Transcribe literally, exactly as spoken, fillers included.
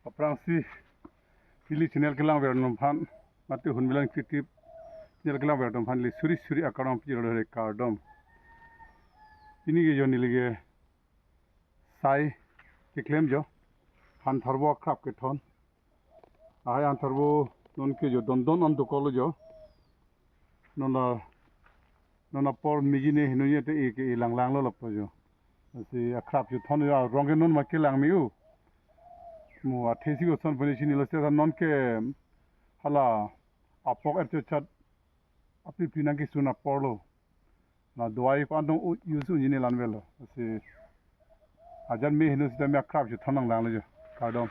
Aphrangsi pili channel kelang ver atum aphan, mate Hunbilang Creative channel kelang ver atum aphan neli suri suri akardom pajirlo, kardom. Pini ke jo neli ke sai keklem jo, han tharvo akrap kethon. Ahai han tharvo non ke jo don don an dokoklo jo. Non la, non apor miji ne heno ye te e ke e lang langlo lapu jo. Lasi akrap jo thon jo, arong ke non ma kelang me-o. Mo athe si koson puni chinilo, seta non ke hala apok er chochat api pinang kesun aporlo. La dawai ko-an tong u-, use unji ne la-an avelo. Lasi ajan me heno seta me akrap jo thon lang langlo jo. Kardom.